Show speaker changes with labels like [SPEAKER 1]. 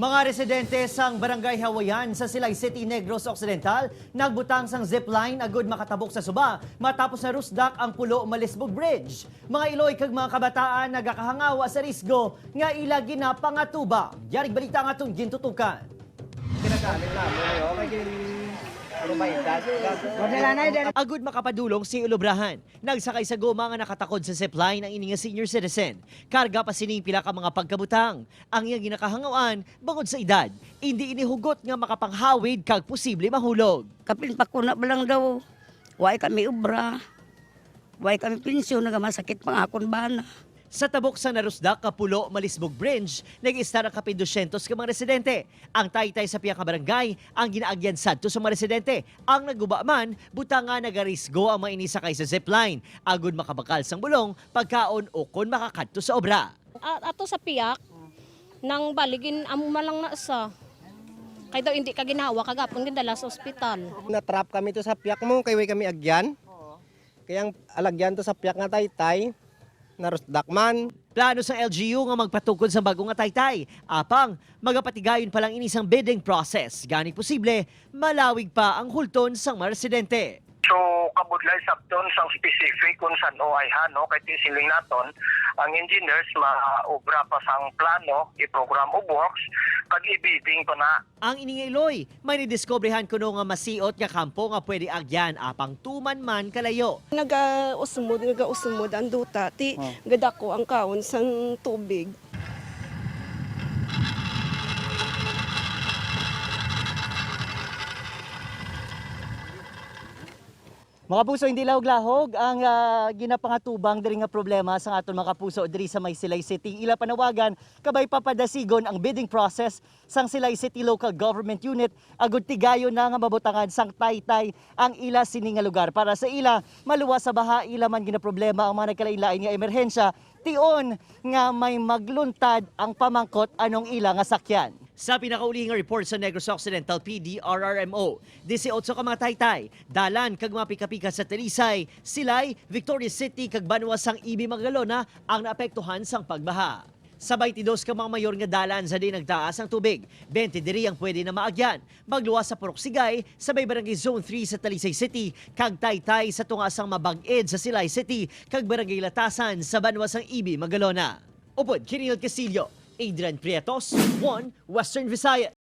[SPEAKER 1] Mga residente sang Barangay Hawayan sa Silay City, Negros Occidental, nagbutang sang zipline agud makatabok sa suba matapos na rusdak ang Pulo Malisbog Bridge. Mga iloy kag mga kabataan nagakahangawa sa risgo nga ila ginapangatuba. Yarig balita nga itong gintutukan.
[SPEAKER 2] Ginagamit namin ayo kay gin ano ba edad?
[SPEAKER 1] Agud makapadulong si Ulobrahan. Nagsakay sa goma nga nakatakod sa zipline ang ini nga senior citizen. Karga pa sining pila ka mga pagkabutang. Ang iyang ginakahangawan bangod sa edad, hindi inihugot nga makapanghawid kag posible mahulog.
[SPEAKER 3] Kapin pa kuna ba lang daw. Way kami obra. Way kami pensyon, nagamasakit pang akon bana.
[SPEAKER 1] Sa tabok sa Narusdak, Kapulo, Malisbog Bridge, nag-istar ang kapin 200 ka mga residente. Ang taytay sa piyang ka barangay, ang ginaagyan sadto sa mga residente. Ang naguba man, buta nga nagarisgo ang mga inisakay sa zipline. Agud makabakal sang bulong, pagkaon o kon makakadto sa obra.
[SPEAKER 4] Ato sa piyak nang baligin amo malang na sa kay daw hindi ka ginawa kagapon gindala sa ospital.
[SPEAKER 2] Na-trap kami to sa piyak mo kay way kami agyan. Kaya ang alagyan to sa piyak nga taytay narusdak man.
[SPEAKER 1] Plano sa LGU nga magpatukod sa bagong nga taytay. Apang, magapatigayon pa lang ini sang bidding process. Gani posible, malawig pa ang hulton sang mga residente.
[SPEAKER 5] So kabudlay sabton sang specific kung saan o ay hano kay siling naton ang engineers maobra pa sang plano i-program of works kag ibiding pa na.
[SPEAKER 1] Ang iningiloy, may nidiskobrehan kuno nga masiot nga kampo nga pwede agyan apang tuman man kalayo.
[SPEAKER 6] Nagausmod, nagausmod ang duta. Ti, gadako ang kaon sang tubig.
[SPEAKER 1] Mga puso, hindi lahog-lahog ang ginapangatubang diri nga problema sa aton mga kapuso diri sa may Silay City. Ila panawagan kabay papadasigon ang bidding process sang Silay City Local Government Unit agud tigayon na nga mabutangan sang taytay ang ila sini nga lugar para sa ila maluwas sa baha ila man ginaproblema ang mga nagkalain-lain nga emerhensya tion nga may magluntad ang pamangkot anong ila nga sakyan. Sa pinakaulihing report sa Negros Occidental PDRRMO, 18 ka mga taytay, dalan kag mga pika-pika sa Talisay, Silay, Victoria City kag Banwa sang Ibi Magalona ang naapektuhan sang pagbaha. Sa 22 ka mga mayor nga dalan sa di nagtaas ang tubig, 20 diri ang pwede na maagyan. Magluwas sa Purok Sigay, sa may barangay Zone 3 sa Talisay City, kag Taytay sa tungasang Mabangid sa Silay City, kag barangay Latasan sa Banwa sang Ibi Magalona. Upod, Kiril Casillo, Adrian Prietos, 1 Western Visayas.